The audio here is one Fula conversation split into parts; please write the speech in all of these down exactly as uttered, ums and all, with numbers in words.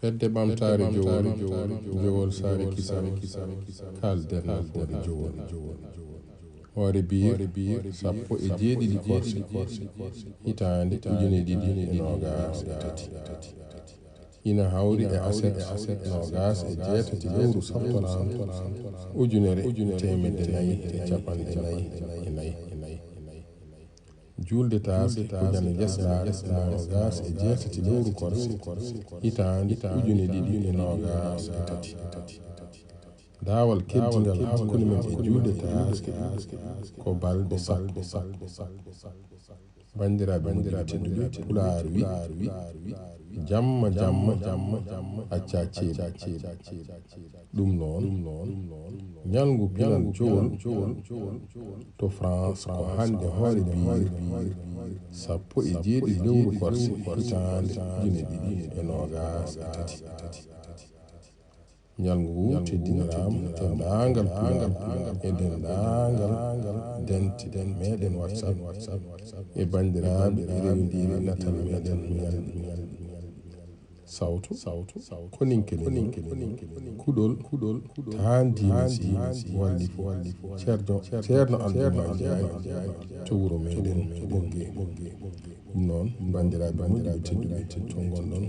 Fedde Ɓamtaare Jowol, Jowol Saare Kisal, kaalden nafoore Jowol. Hoore Biir, sappo e jeeɗiɗi korse, hitaande ujine ɗiɗi e noogaas e tati. Ina hawri e aset noogaas e jeetati lewru Sapporaandu ujunere e teemedde nayi e capanɗe nayi e nayi. Juulde Taaske ko ñande Jesnaare noogaas e jeetati lewru Korse, hitaande ujine ɗiɗi e noogaas e tati. Daawal keddingal hakkunde men e juulde Taaske ko balɗe sappo. Banndiraaɓe, banndiraaɓe tedduɓe, Pulaar wi, "Jamma, jamma, jamma, acca ceeɗu." Ɗum noon, ñalngu pinal Jowol to France ko hannde Hoore Biir, sappo e jeeɗiɗi lewru Korse, hitaande ujine ɗiɗi e noogaas e tati. Ñalngu ngu teddiniraama denndaangal Pulaar e denndaangal dente meɗen WhatsApp e banndiraaɓe e rewindiiɓe natal meɗen ñalɗi. Sawtu, sawtu, koninke leñol, kuɗol, kuɗol, taan diine si walli fof, Ceerno, Ceerno Aljumaa Njaay to wuro meɗen Ɓoggee. Ɗum noon, banndiraaɓe moƴƴuɓe tedduɓe, to ngonɗon,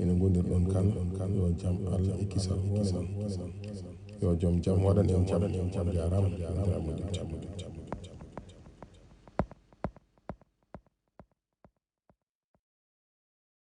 ene ngonirɗon kala, yo jam Allah e kisal won e mon. Yo joom jam waɗan en jam. On njaaraama, banndiraaɓe moƴƴuɓe tedduɓe.